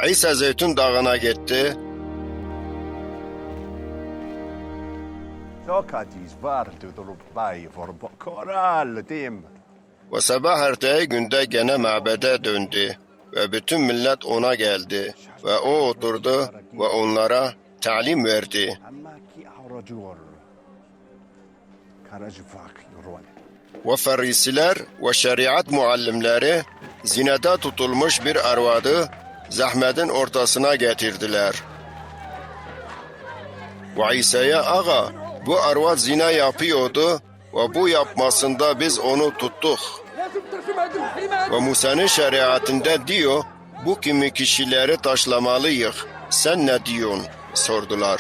İsa Zeytun dağına gitti. Ve sabah erteği günde gene mabede döndü ve bütün millet ona geldi ve o oturdu ve onlara talim verdi. Ve ferisiler ve şeriat muallimleri zinede tutulmuş bir arvadı zahmetin ortasına getirdiler. Ve İsa'ya ağa bu arvad zina yapıyordu ve bu yapmasında biz onu tuttuk. Ve Musa'nın şeriatında diyor bu kimi kişileri taşlamalıyız. Sen ne diyorsun? sordular.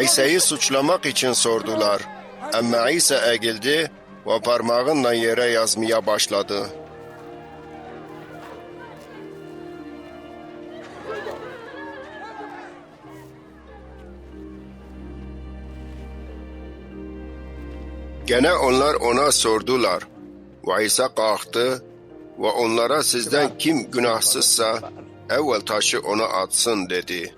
İsa'yı suçlamak için sordular. Ama İsa eğildi ve parmağınla yere yazmaya başladı. Gene onlar ona sordular. Ve İsa kalktı ve onlara sizden kim günahsızsa evvel taşı ona atsın dedi.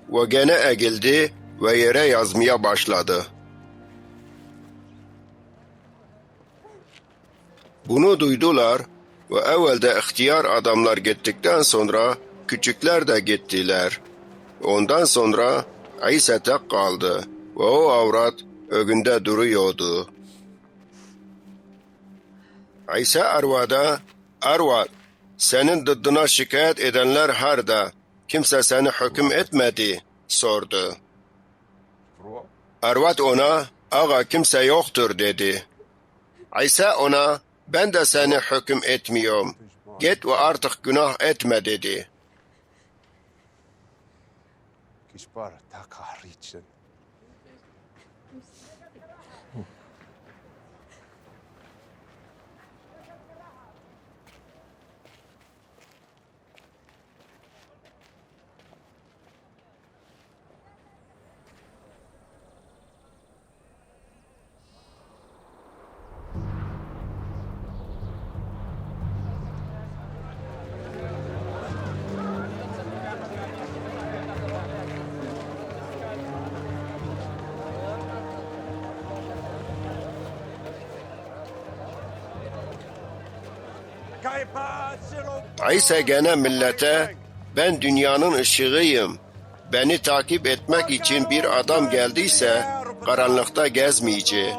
Ve gene eğildi ve yere yazmaya başladı. Bunu duydular ve evvelde ihtiyar adamlar gittikten sonra küçükler de gittiler. Ondan sonra İsa tek kaldı ve o avrat önünde duruyordu. İsa arvada, arvad senin dıddına şikayet edenler harda, kimse seni hüküm etmedi, sordu. Arvad ona, ağa kimse yoktur dedi. İsa ona, ben de seni hüküm etmiyorum. Git ve artık günah etme dedi. İsa gene millete ben dünyanın ışığıyım. Beni takip etmek için bir adam geldiyse karanlıkta gezmeyecek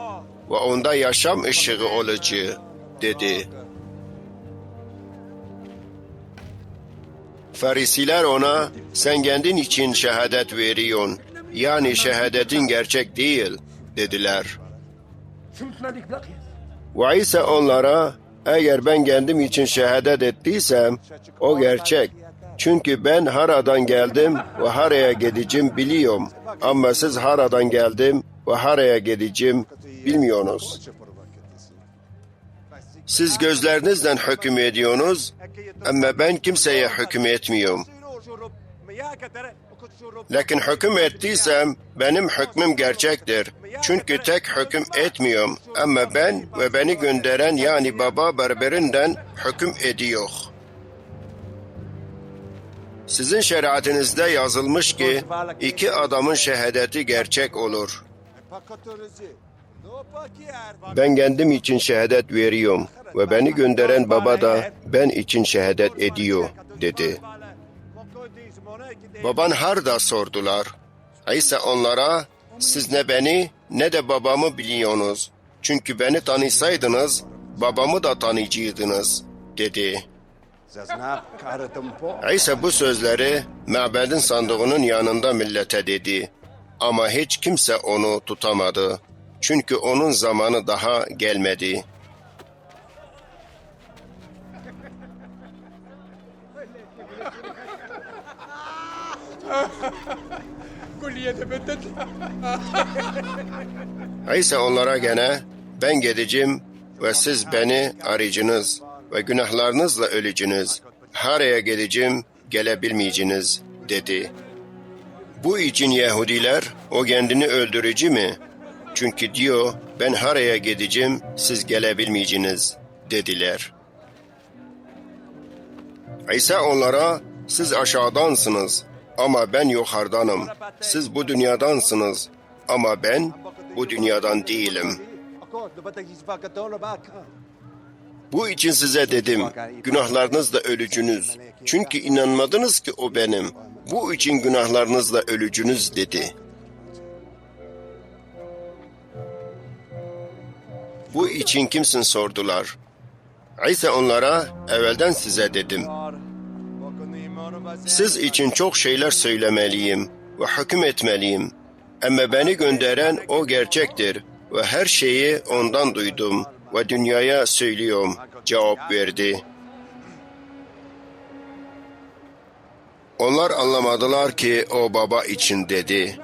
ve onda yaşam ışığı olacak dedi. Farisiler ona sen kendin için şehadet veriyorsun. Yani şehadetin gerçek değil dediler. Ve İsa onlara eğer ben kendim için şehadet ettiysem o gerçek. Çünkü ben haradan geldim ve haraya gideceğim biliyorum. Ama siz haradan geldim ve haraya gideceğim bilmiyorsunuz. Siz gözlerinizle hüküm ediyorsunuz ama ben kimseye hüküm etmiyorum. Lakin hüküm ettiysem benim hükmüm gerçektir. Çünkü tek hüküm etmiyorum ama ben ve beni gönderen yani baba birbirinden hüküm ediyor. Sizin şeriatınızda yazılmış ki iki adamın şehadeti gerçek olur. Ben kendim için şehadet veriyorum ve beni gönderen baba da ben için şehadet ediyor dedi. Baban harda sordular. İsa onlara siz ne beni ne de babamı biliyorsunuz. Çünkü beni tanısaydınız babamı da tanıyacaktınız dedi. İsa bu sözleri mabedin sandığının yanında millete dedi. Ama hiç kimse onu tutamadı. Çünkü onun zamanı daha gelmedi. İsa onlara gene. Ben gedicim ve siz beni arayıcınız ve günahlarınızla ölücünüz. Haraya gedicim gelebilmeyiciniz dedi. Bu için Yahudiler o kendini öldürücü mi? Çünkü diyor ben haraya gideceğim siz gelebilmeyeceğiniz dediler. İsa onlara siz aşağıdansınız ama ben yukarıdanım. Siz bu dünyadansınız ama ben bu dünyadan değilim. Bu için size dedim, günahlarınızla ölücünüz. Çünkü inanmadınız ki o benim. Bu için günahlarınızla ölücünüz dedi. Bu için kimsin sordular. İsa onlara evvelden size dedim. Siz için çok şeyler söylemeliyim ve hüküm etmeliyim. Ama beni gönderen o gerçektir ve her şeyi ondan duydum ve dünyaya söylüyorum cevap verdi. Onlar anlamadılar ki o baba için dedi.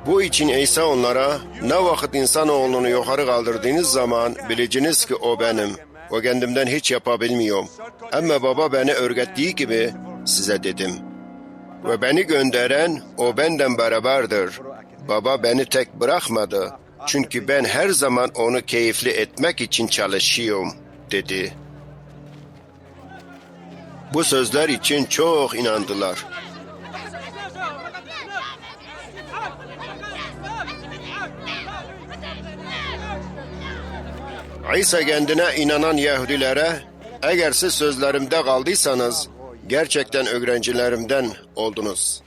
Bu için İsa onlara ne vakit insanoğlunu yukarı kaldırdığınız zaman bileceğiniz ki o benim. O kendimden hiç yapabilmiyorum. Ama baba beni öğrettiği gibi size dedim. Ve beni gönderen o benden beraberdir. Baba beni tek bırakmadı. Çünkü ben her zaman onu keyifli etmek için çalışıyorum dedi. Bu sözler için çok inandılar. İsa kendine inanan Yahudilere, eğer siz sözlerimde kaldıysanız, gerçekten öğrencilerimden oldunuz.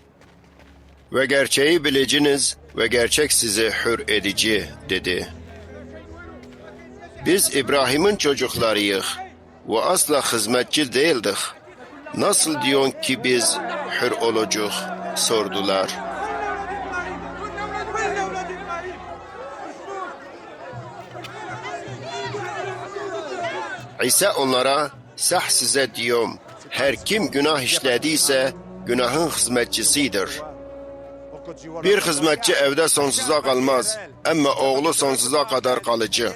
Ve gerçeği bileciniz ve gerçek sizi hür edici dedi. Biz İbrahim'in çocuklarıyıq ve asla hizmetçi değildik. Nasıl diyorsun ki biz hür olacağız sordular. İsa onlara sah size diyorum her kim günah işlediyse günahın hizmetçisidir. Bir hizmetçi evde sonsuza kalmaz ama oğlu sonsuza kadar kalıcı.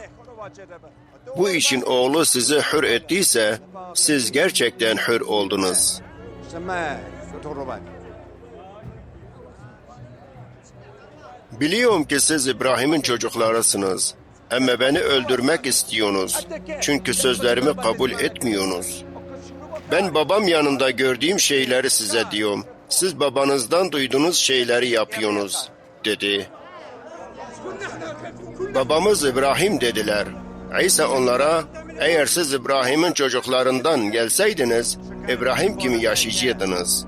Bu işin oğlu sizi hür ettiyse siz gerçekten hür oldunuz. Biliyorum ki siz İbrahim'in çocuklarısınız. Ama beni öldürmek istiyorsunuz. Çünkü sözlerimi kabul etmiyorsunuz. Ben babam yanında gördüğüm şeyleri size diyorum. Siz babanızdan duyduğunuz şeyleri yapıyorsunuz, dedi. Babamız İbrahim dediler. İsa onlara, eğer siz İbrahim'in çocuklarından gelseydiniz, İbrahim kimi yaşayacaktınız.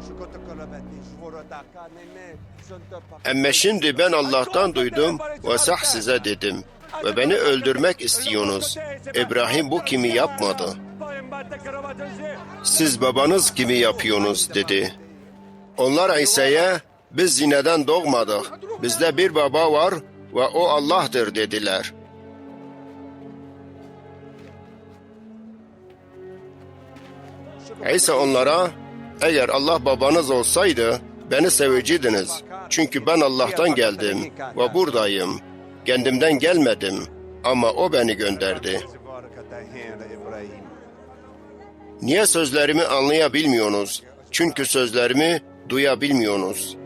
Ama şimdi ben Allah'tan duydum ve sah size dedim ve beni öldürmek istiyorsunuz. İbrahim bu kimi yapmadı. Siz babanız kimi yapıyorsunuz dedi. Onlar İsa'ya biz zineden doğmadık. Bizde bir baba var ve o Allah'tır dediler. İsa onlara eğer Allah babanız olsaydı beni seveceydiniz. Çünkü ben Allah'tan geldim ve buradayım. Kendimden gelmedim ama o beni gönderdi. Niye sözlerimi anlayabilmiyorsunuz? Çünkü sözlerimi duyabilmiyorsunuz.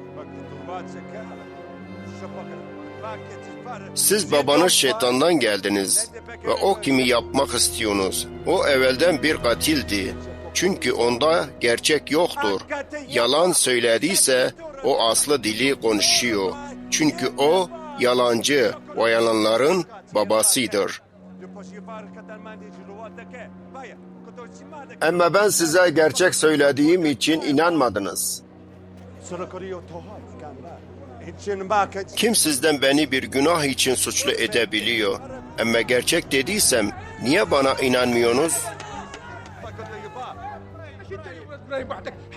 Siz babanız şeytandan geldiniz ve o kimi yapmak istiyorsunuz. O evvelden bir katildi. Çünkü onda gerçek yoktur. Yalan söylediyse o aslı dili konuşuyor. Çünkü o yalancı ve yalanların babasıdır. Ama ben size gerçek söylediğim için inanmadınız. Kim sizden beni bir günah için suçlu edebiliyor? Ama gerçek dediysem niye bana inanmıyorsunuz?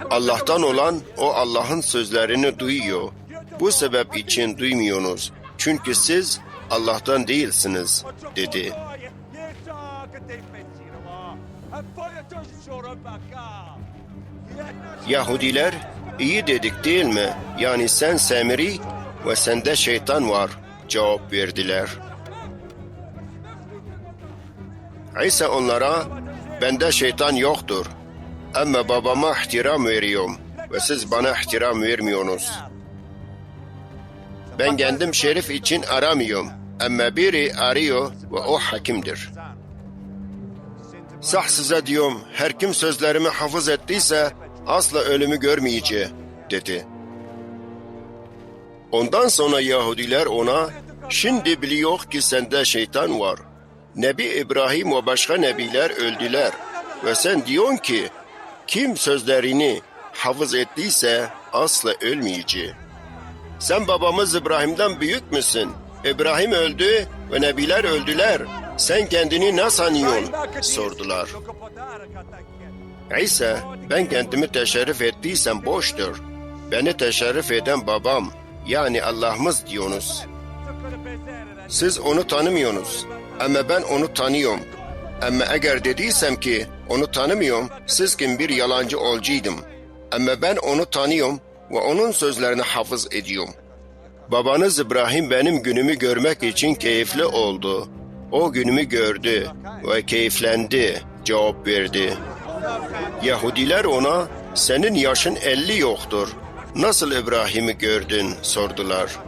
Allah'tan olan o Allah'ın sözlerini duyuyor. Bu sebep için duymuyorsunuz. Çünkü siz Allah'tan değilsiniz dedi. Yahudiler, iyi dedik değil mi? Yani sen Samiri ve sende şeytan var cevap verdiler. İsa onlara, bende şeytan yoktur. Ama babama ihtiram veriyorum ve siz bana ihtiram vermiyorsunuz. Ben kendim şerif için aramıyorum. Ama biri arıyor ve o hakimdir. Sah size diyorum, her kim sözlerimi hafız ettiyse asla ölümü görmeyecek, dedi. Ondan sonra Yahudiler ona, şimdi biliyor ki sende şeytan var. Nebi İbrahim ve başka nebiler öldüler. Ve sen diyorsun ki, kim sözlerini hafız ettiyse asla ölmeyecek. Sen babamız İbrahim'den büyük müsün? İbrahim öldü ve nebiler öldüler. Sen kendini ne sanıyorsun? Sordular. İsa, ben kendimi teşerrüf ettiysem boştur. Beni teşerrüf eden babam, yani Allah'ımız diyorsunuz. Siz onu tanımıyorsunuz. Ama ben onu tanıyorum. Ama eğer dediysem ki onu tanımıyorum, siz kim bir yalancı olcuydım. Ama ben onu tanıyorum ve onun sözlerini hafız ediyorum. Babanız İbrahim benim günümü görmek için keyifli oldu. O günümü gördü ve keyiflendi, cevap verdi. Yahudiler ona, senin yaşın 50 yoktur. Nasıl İbrahim'i gördün, sordular.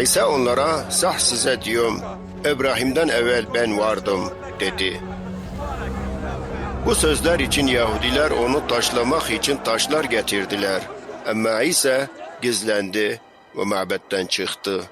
İsa onlara, sah size diyorum, İbrahim'den evvel ben vardım, dedi. Bu sözler için Yahudiler onu taşlamak için taşlar getirdiler. Ama İsa gizlendi ve mabetten çıktı.